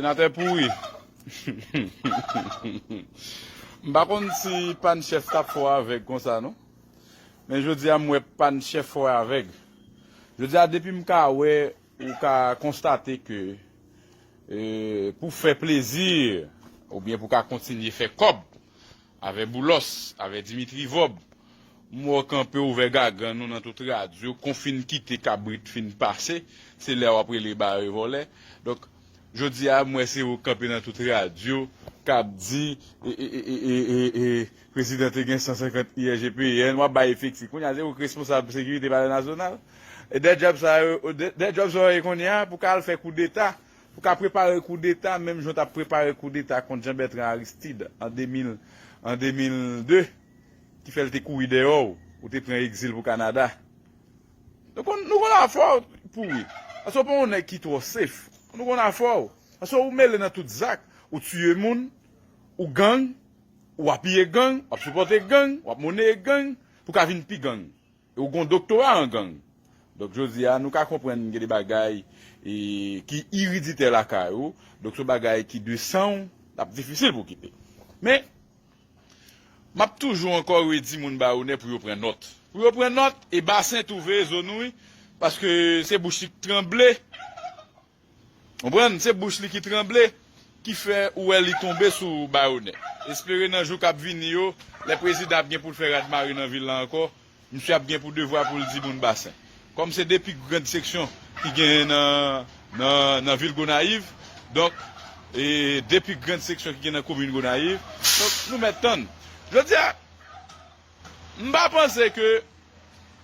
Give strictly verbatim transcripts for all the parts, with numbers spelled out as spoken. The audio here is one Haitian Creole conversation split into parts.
Senatè pouri. M pa konn si pann chèf t ap fè w avèg konsa, non. Men jodi a, m wè pann chèf fè w avèg. Jodi a, depi m ka wè, ou ka konstate ke, e, pou fè plezi, oubyen pou ka kontinye fè kòb, avè Boulos, avè Dimitri Vòb, m wè w kanpe ouvè gagann ou nan tout radyo, kon fin kite kabrit fin pase, se lè w ap rele bare vòlè. Donk, jodi a, m wè se ou kanpe nan tout radyo, k ap di, e, e, prezidan te gen san senkant I R G P N, w ap bay efektif. Kounye a, se ou k responsab sekirite Palè Nasyonal. E de djòb sa yo, de, de djòb sa yo ye kounye a, pou ka al fè koudeta, pou ka prepare koudeta, menm jan w t ap prepare koudeta kont Jean Bertrand Aristide an de mil, an de mil de, ki fè l te kouri dèyè w, ou te pran egzil pou Kanada. Nou konn, nou konn afè w pouri. Paske w pa yon nèg ki twò sef. Nou konn afè w. Paske ou mele nan tout zak. Ou tiye moun, ou gang, ou apiye gang, w ap sipòte gang, w ap moneye gang, pou ka vin pi gang. E ou gon doktora an gang. Donk, jodi a, nou ka konprann gen de bagay, e, ki iriditè lakay ou. Donk, se yon bagay ki de san w, l ap difisil pou kite. Men, m ap toujou ankò redi moun Bayonè pou yo pran nòt. Pou yo pran nòt, e Basen twouve zo nou, wi, paske se bouch li k tranble. Konprann? Se bouch li ki tranble, ki fè ou wè li tonbe sou Bayonè. Espere nan jou k ap vini yo, lè prezidan ap gen pou l fè radmari nan vil la ankò, misye ap gen pou devwa pou l di moun Basen. Kòm se de pi grand seksyon ki genyen nan, nan, nan vil Gonayiv, donk, e de pi grand seksyon ki gen nan komin Gonayiv, donk, nou mèt tann. Jodi a, m pa panse ke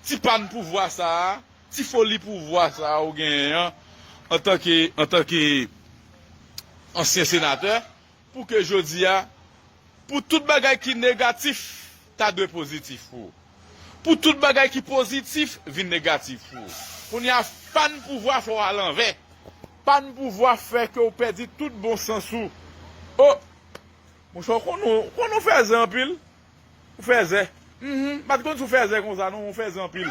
ti pann pouvwa sa a, ti foli pouvwa sa a ou genyen an, antanke, antanke ansyen senatè, pou ke jodi a, pou tout bagay ki negatif, ta dwe pozitif pou ou. Pou tout bagay ki pozitif, vin negatif pou ou. Kounye a, pann pouvwa fè w al anvè. Pann pouvwa fè ke w pèdi tout bon sans ou. O! Monchè, w konn ou, w konn ou fèzè anpil. Ou fèzè. Mhm, m pa t konn si w fèzè konsa non, ou fèzè anpil.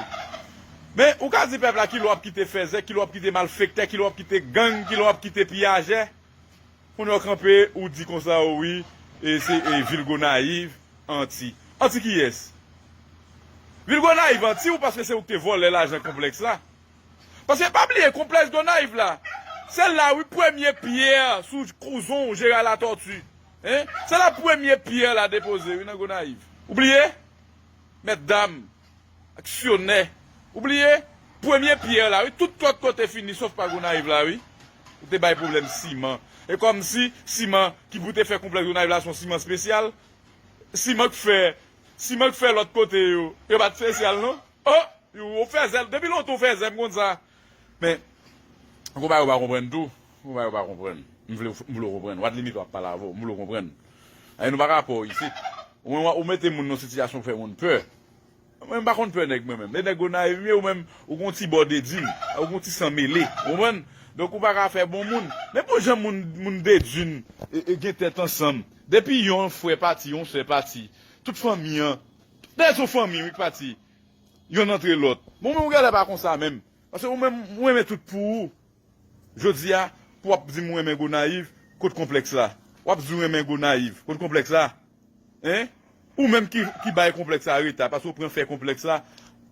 Men, ou ka di pèp la kilè w ap kite fèzè, kilè w ap kite malfektè, kilè w ap kite gang, kilè w ap kite piyajè. Kounye a w kanpe, ou di konsa, o wi, e se, e, vil Gonayiv, anti. Anti kiyès? Vil Gonayiv anti ou paske se ou ki te vòlè lajan konplèks la. Paske pa bliye, konplèks Gonayiv la, se la, wi, premye pyè sou kouzon Jera Latòti. Hein? Se la premye pyè la depoze, wi, nan Gonayiv. Ou bliye? Mètdam, aksyonè. Ou bliye? Premye pyè la, wi, tout lòt kote fini, sòf pa Gonayiv la, wi. Ou te bay pwoblèm siman. E kòmsi siman ki pou te fè konplèks Gonayiv la se yon siman espesyal, siman k fè, siman k fè lòt kote yo, yo pa t espesyal, non? O! Ou fèzè, depi lontan ou fèzè, m konn sa. Men, gon bagay ou pa konprann tou. Gon bagay ou pa konprann. M vle, m vle w konprann. Wadlimito ap pale avè w, m vle w konprann. Ay, nou pa ka pè w isit. Ou, ou mete moun nan sitiyasyon fè moun pè. Mwen, m pa konn pè nèg mwen menm. E nèg Gonayiv m ye, ou menm, ou gon ti bò dedin, ou gon ti san mele. Ou konprann? Donk, ou pa ka fè bon moun. Men pou jan moun, moun dedin, e, e gen tèt ansanm. Depi yon frè pati, yon sè pati, tout fanmi an, dèyè se yon fanmi, wi, k pati. Yonn antre lòt. Bon, men ou genlè pa konsa menm. Paske ou menm, ou renmen tout pou ou. Jodi a, pou w ap di m ou renmen Gonayiv, kot konplèks la? W ap di ou renmen Gonayiv, kot konplèks la? Hein? Ou menm ki, ki bay konplèks la reta, paske ou pran fè konplèks la,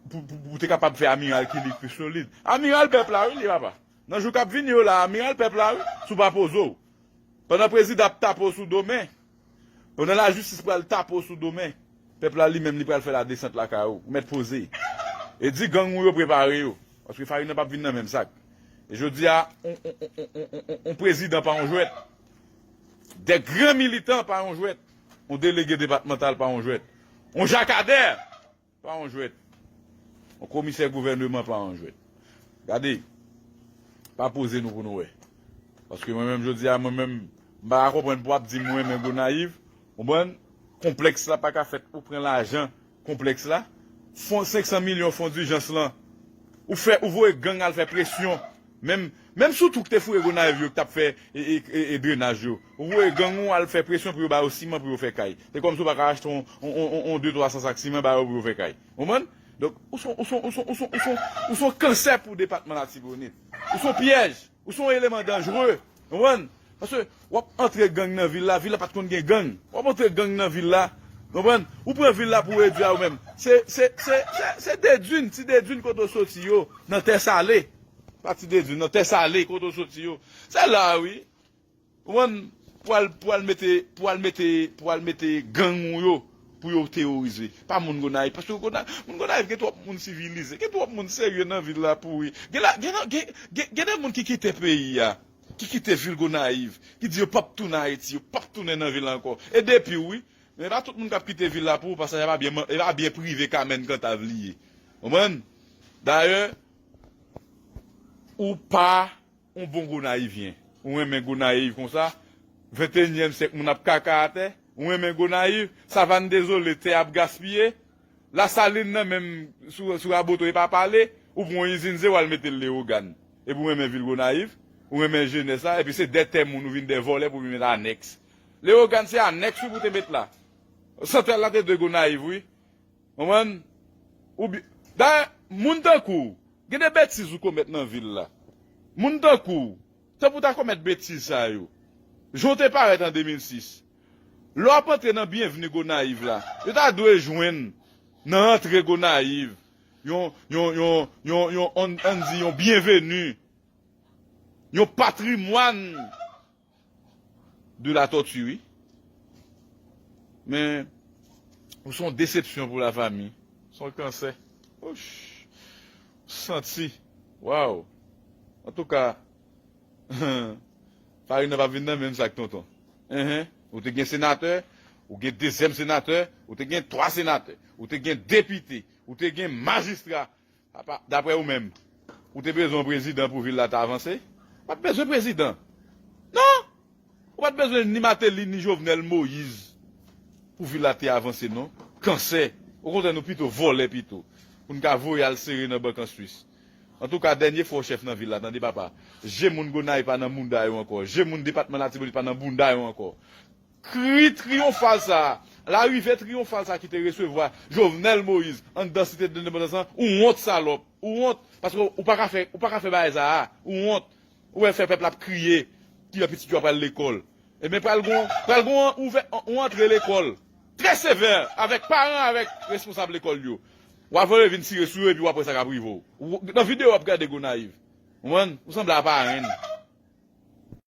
pou, pou, pou te kapab fè amiral ki li pi solid. Amiral pèp la, wi, li papa. Nan jou k ap vini yo la, amiral pèp la, wi, si w pa poze w. Pandan prezidan ap tape w sou do men, pandan lajistis pral tape w sou do men, pèp la li menm li pral fè ladesant lakay ou. Ou mèt poze. E di gang ou yo prepare yo. Paske farin nan p ap vin nan menm sak. E jodi a, on, on, on, on, on, on, on prezidan pa yon jwèt. De gran militan pa yon jwèt. On delege depatmantal pa yon jwèt. On jakadè pa yon jwèt. On komisè gouvèneman pa yon jwèt. Gade, pa poze nou pou nou wè. Paske mwen menm, jodi a, mwen menm, m pa ka konprann pou w ap di m ou renmen Gonayiv. Konprann? Konplèks la pa ka fèt. Ou pran lajan konplèks la. Fon, senk san milyon fon dijans lan. Ou fè, ou voye gang al fè presyon. Menm, menm sou tou k te foure Gonayiv yo, k t ap fè, e, e, e, e drenaj yo. Ou voye gang ou al fè presyon pou yo ba yo siman pou yo fè kay. Se kòmsi ou pa ka achte on, on, on, on, on de twa san sak siman ba yo pou yo fè kay. Konprann? Donk, ou se on, ou se on, ou se on, ou se on, ou se on, ou se on kansè pou depatman Latibonit. Ou se on pyèj. Ou se on eleman danjere. Konprann? Paske w ap antre gang nan vil la, vil la pa t konn gen gang. W ap antre gang nan vil la, konprann? Ou pran vil la pou redui a ou menm. Se, se, se, se, se Dedwin, ti Dedwin kote w soti yo, nan Tè Sale. Pa ti Dedwin, nan Tè Sale kote w soti yo. Se la, wi. Ou konprann? Pou al, pou al mete, pou al mete, pou al mete gang ou yo, pou yo teworize. Pa moun Gonayiv. Paske Gona-, moun Gonayiv gen twòp moun sivilize, gen twòp moun serye nan vil la pouri. Gen la, gen, gen, gen, gen de moun ki kite peyi a, ki kite vil Gonayiv, ki di yo p ap tounen Ayiti, yo p ap tounen nan vil la ankò. E depi w, wi. Men pa tout moun k ap kite vil la pou ou, paske e pa byen, e pa byen prive Kamèn Kantav li ye. Konprann? Dayè, ou pa yon bon Gonayivyen. Ou renmen Gonayiv konsa? Venteyinyèm syèk, moun ap kaka atè. Ou renmen Gonayiv? Savann dezole, tè ap gaspiye. Lasalin nan menm sou, sou Raboto e pa pale. Ou pran yon izin ze w al mete l Leyogàn. Epi ou renmen vil Gonayiv? Ou renmen jenès la? Epi se de tè moun ou vin de vòlè pou vin met anèks. Leyogàn se anèks wi pou te met la. Santral la te dwe Gonayiv wi. Konprann? Oubyen, dayè, moun tankou w, gen de betiz ou komèt nan vil la. Moun tankou w, tanpri w ta komèt betiz sa yo. Jan w te parèt an de mil sis. Lè w ap antre nan Byenvni Gonayiv la, yo ta dwe jwenn nan antre Gonayiv, yon, yon, yon, yon, yon, ann, ann di yon byenveni, yon patrimwàn de la tòti, wi. Men, ou se yon desepsyon pou lafanmi. Se yon kansè. Ouch. Santi. Waw. Antouka, farin nan p ap vin nan menm sak, tonton. Enhen. Ou te gen senatè, ou gen dezyèm senatè, ou te gen twa senatè, ou te gen depite, ou te gen majistra. Apa, daprè ou menm, ou te bezwen yon prezidan pou vil la ta avanse? Pa t bezwen prezidan. Non! Ou pa t bezwen ni Martelly, ni Jovenel Moïse pou vil la te avanse, non. Kansè. Okontrè, nou pito vòlè pito. Pou n ka voye al sere nan bank an Swis. Antouka, dènye fwa w chèf nan vil la, tande papa. Je moun Gonayiv pa nan bounda yo ankò. Je moun depatman Latibonit pa nan bounda yo ankò. Kri triyonfal sa a, larive triyonfal sa a ki te resevwa Jovenel Moïse anndan Site de Lendepandans lan, ou wont, salòp, ou wont, paske ou pa ka fè, ou pa ka fè bagay sa a, ou wont. Ou wè fè pèp la ap kriye, kilè pitit yo ap pral lekòl. Ebyen pral gon, pral gon ouvè, yon antre lekòl trè sevè avèk paran, avèk responsab lekòl yo. W a voye vin tire sou yo epi w ap wè sa k ap rive w. Ou, nan videyo w ap gade Gonayiv. Ou konprann? Ou sanble a parenn.